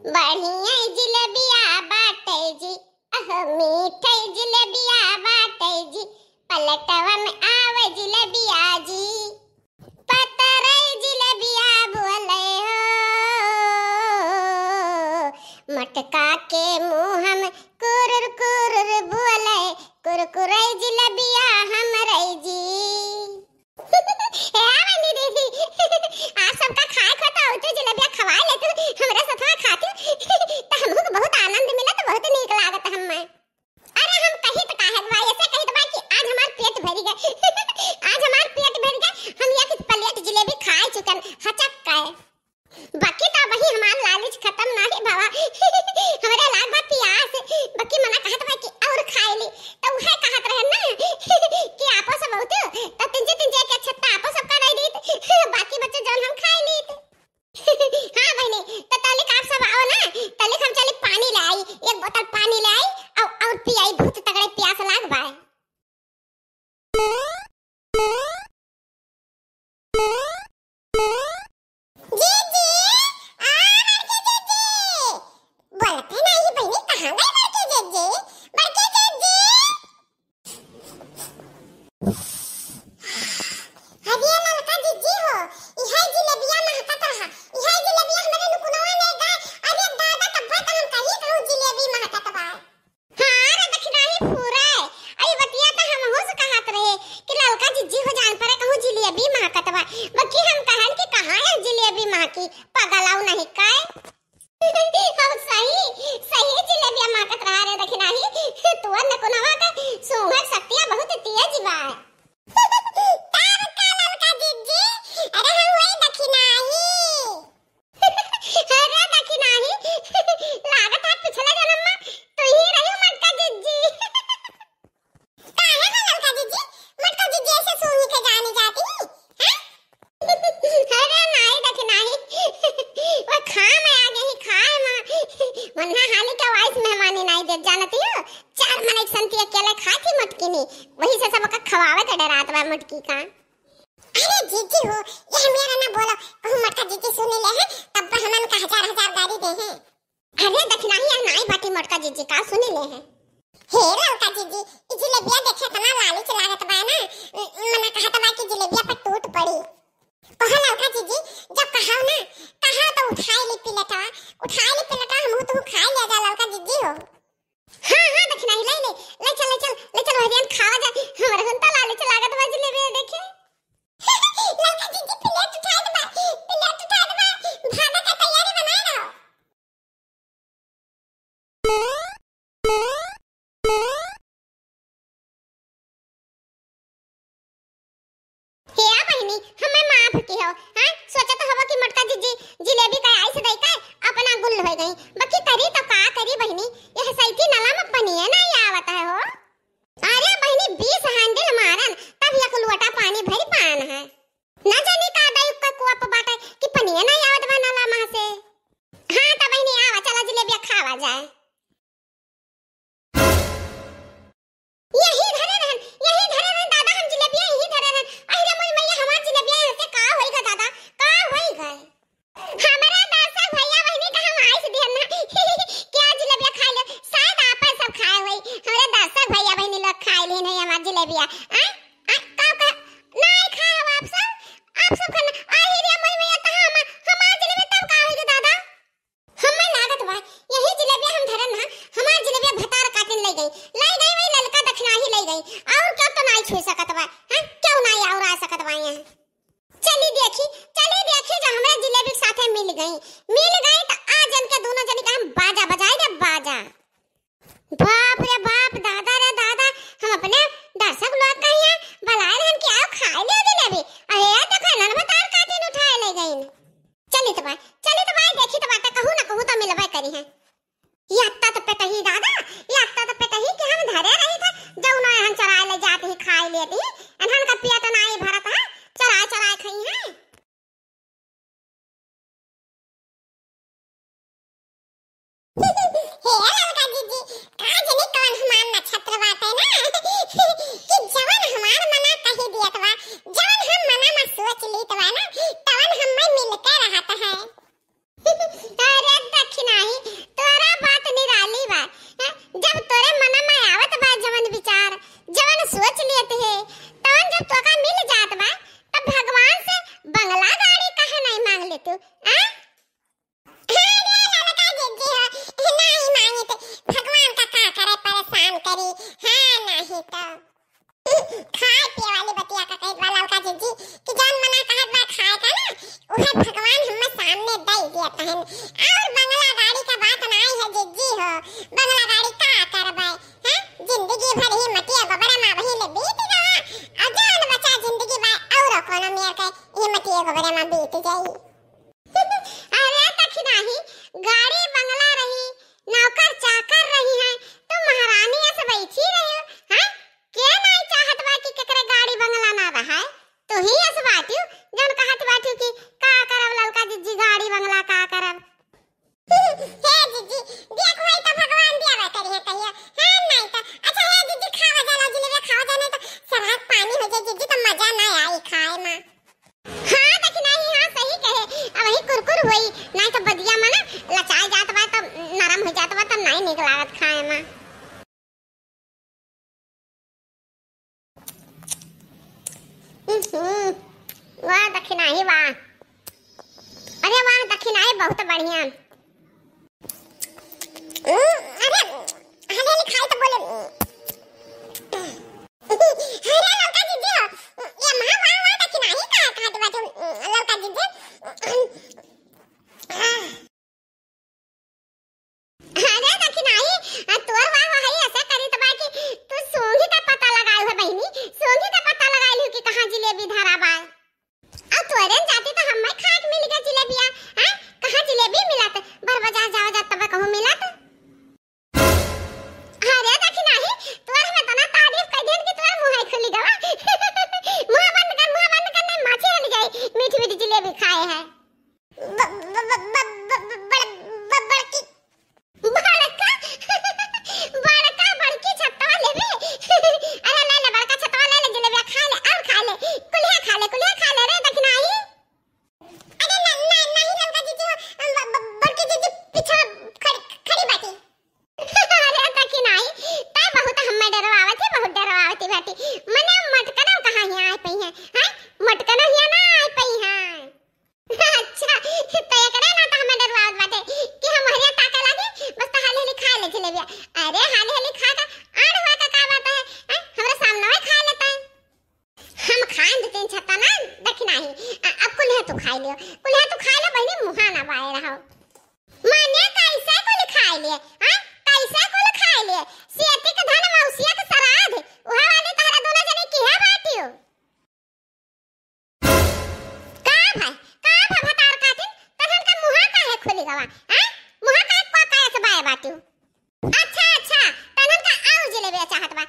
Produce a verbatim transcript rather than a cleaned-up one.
बढ़िया जिलेबिया बाटे जी, अह मीठे जिलेबिया बाटे जी, पलटवा में आवे जिलेबिया जी। पतरई जिलेबिया बोले हो, मटका के मुँह में कुरुर कुरुर बोले, कुरकुरई जिलेबिया हमरई जी। ए बहिनी दीदी, आप सबका खाए खो तो तू जिलेबिया खवाए ले तू, हमरा सथवा खाती, त हमहू के बहुत आनंद मिलत, बहुत नीक लागत हम्मे। अरे हम कहित काहे बा, ऐसे कहित बा कि आज हमार पेट भरि गए, आज हमार पेट भरि गए, हम एक प्लेट जिलेबी खाए चुकन, हचक के। बाकी त अबही हमार लालच खतम नाहीं भवा, हमरा लाग बा पियास, बाकी मना कहत बा कि और खाए ली, त उहे कहत रहन ना कि आपो सब बहुत, त तिनजे तिनजे के छत्ता आपो सब का दे दीत, बाकी बच्चे जौन हम खाए लीत। हाँ बहिनी, त तलिक आप सब आओ ना, तलिक हम चली पानी ले आई, एक बोतल पानी ले आई, और, और पियाई, बहुत तगड़े प्यास लाग बा। जीजी, आ बड़की जीजी, बोलते नहीं बहिनी, कहाँ गई बड़की जीजी? बड़की जीजी। अरे ललका जीजी हो, इहे जिलेबिया महकत रहा, इहे जिलेबिया हमरे नुकुनवा ले गए। अरे दादा, तब्बे तो हम कही कहूँ जिलेबी महकत बा। हाँ रे दखिनाही फुराए, अई बतिया त हमहू से कहत रहे कि ललका जीजी हो जान परे कहूँ जिलेबी महकत बा। बकी हम कहन कि कहाँ है जिलेबी महकी, पगलाऊ नहीं काय? हम सही, सही जिलेबिया महकत रहा रे दखिनाही, तू नुकुनवा का सूंघक शक्तिया बहुत तेज बा। तब का ललका जीजी, अरे हम वही दखिनाही। अरे दखिनाही, लागत है पिछले जन्म में तू ही रही मटका जीजी। काहे हो ललका जीजी? मटका जीजी ऐसे सूंघी के जानी जाती, हैं? अरे नाई दखिनाही, वो खा में आ गई, खाए में। वन्ना हाली का वाइस मेहमानी नाई देत जानती हो? चार मनई संती अकेले खाती मटकी नी, वही से सबका खवावे के डरात बा मटकी का। अरे जीजी हो, ये मेरा ना बोलो, कहूँ मटका जीजी सुनी ले हैं, तब हमन का हजार हजार गारी दे हैं। अरे दखिनाही, यह नाई बाटी मटका जीजी का सुनी ले हैं। हे ललका जीजी, ई जिलेबिया देखे इतना लालच लागत बा ना, म-, मना कहत बा कि जिलेबिया पर टूट पड़ी। कहो ललका जीजी, जब कहो ना, कहो तो उठाए ली प्लेटवा, उठाए ली प्लेटवा, हमहू तू खाए ले जा ललका जीजी हो। हाँ, हाँ, दखिनाही, ले, ले, ले चल, ले चल, ले चल, हरियन खावा जा, हमरे हुन तो लालच लागत बा जिलेबी देखे। ललका जीजी, प्लेट उठाए दे बा, प्लेट उठाए दे बा, भागा का तैयारी बनाए रहो। हे आ बहिनी, हमें माफ किहो, हाँ? सोचत हवो कि मोटका जीजी जिलेबी का आइस दई का अपना गुल होइ गई। बाकी करी तो का करी बहिनी, यह सैती नला में पनिये नाई आवत है हो। अरे बहिनी, बीस हैंडल मारन, तब एक लोटा पानी भर पान है। ना जानी का दई का कुआ पे बाटे कि पनिये नाई आवत बा नला में से। हाँ तो बहिनी, आवा, चला जिलेबिया खावा जाए। यही धरे रहन, यही धरे रहन दादा, हम जिलेबिया यही धरे रहन। अहि रे मोरी मैया, हमार जिलेबिया यहाँ से का होई गा दादा, का होई गा? हमरा दर्शक भैया बहिनी का हम आइस दिहन ना, क्या जिलेबिया खाए ले? शायद आपे सब खाए होई। हमरा दर्शक भैया बहिनी लोग खाए लेन है हमार जिलेबिया। आ? आ? का, का? नाई खाए हो आप सब? आप सब खाना। अहि रे मोरी मैया, तो हम, हमार जिलेबिया तब का होई गा दादा? हमें लागत बा, यही जिलेबिया हम धरन ना, हमार जिलेबिया भतार काटिन ले गई, ले गई वही ललका दखिनाही ले गई, और क्यों तो नाई छुई सकत बा, हैं? क्यों नाई और आ सकत बा यहाँ? चली देखी, चली देखी जो हमरा जिलेबी के साथे मिल गई, मिल गई तो आज इनके दोनों जनी का हम बाजा बजाई दे, बाजा। बाप रे बाप, दादा रे दादा, हम अपने दर्शक लोग का यहाँ बुलाए रहन कि आओ खाए ले जिलेबी, अरे देखो नन भतार काटिन उठाए ले गई। चलित बा, चलित बा, देखित बा, त कहूँ न कहूँ त मिलबे करी है। यत्ता त पेटही दादा, यत्ता त पेटही कि हम धरे रही थे, जौन हम चराए ले जात ही, खाए लेत ही, एनहन का पेट नाई भरत है, चराए चराए खई है। हे ललका जीजी, का जनी कौन हमार नक्षत्र बाटे ना, कि जवन हमार मना कही दियत बा, जवन हम मना में सोच लीत बा ना, तवन हम्मे मिलके रहत है। अरे दखिनाही, नीक लागत खाए में। उहुं, वाह दखिनाही वाह। अरे वाह दखिनाही बहुत बढ़िया। उम, अरे, हाले हाले खाए तो बोले। अरे ललका जीजी हो, ये माँ वाह वाह दखिनाही का खात बाटे, ललका जीजी। अरे दखिनाही, आ, तोर वाह वाह ही ऐसा करी तो बा कि तू सूंघी का पता लगाई हो बहिनी, सूंघी का पता लगाई लियो कि कहाँ जिलेबी धरा बा। आ तोरे जाती तो हम्मे खाए के मिल गया जिलेबिया, हैं? कहाँ जिलेबी मिलत? बड़ बाजार जावा जात तब कहूँ मिलत। अरे दखिनाही, तोर हम इतना तारीफ कर देन कि तोर मुँह खुली गवा। मुँह बंद कर, मुँह बंद कर, नहीं माछी हल जाए, मीठी मीठी जिलेबी खाए है। ब-, ब-, ब-, ब-, ब-, ब-, बड़-, ब-, बड़की। बड़का, बड़का बड़की छतवा लेबे। अरे ले ले बड़का छतवा ले ले, जिलेबिया खा ले, और खा ले, कुल्हे खा ले, कुल्हे खा ले रे दखिनाही। अरे ना, ना, नहीं ललका जीजी हो, ब-, ब-, बड़की जीजी पीछे खड़ी, खड़ी बाटी। अरे दखिनाही, तै बहुत हम्मे डरवावत ही, बहुत डरवावत ही बाटी। मने मटकनो कहाँ हियाँ आए पई है, हैं? मटकनो हियाँ ना आए पई है। अच्छा, तो एकरे ना तो हमें डरवावत बाटे कि हम हरिया ताके लागी, बस तो हाली हाली खा ले जिलेबिया। अरे हाली हाली खा का आड़ हुआ का, का बात है? हैं? हमरे सामने में खा लेता है। हम खाएं दो तीन छत्ता ना दखिनाही। अ-, अब कुल्हे तू खाई लियो, कुल्हे तू खाई लियो बहिनी, मुहा ना बाए रहो। माने कैसे कुल खाई लिए? हाँ? कैसे कुल खाई लिए? सियती के धन मौसिया के सराध, उहे वाली तहरा दोनों जने की है बाटियो। का भाई, का भा भतार काटिन, तहन का मुहा काहे खुली गवा? हैं? मुहा काहे को काहे से बाए बाटियो? अच्छा, अच्छा, तहन का आउ जिलेबिया चाहत बा।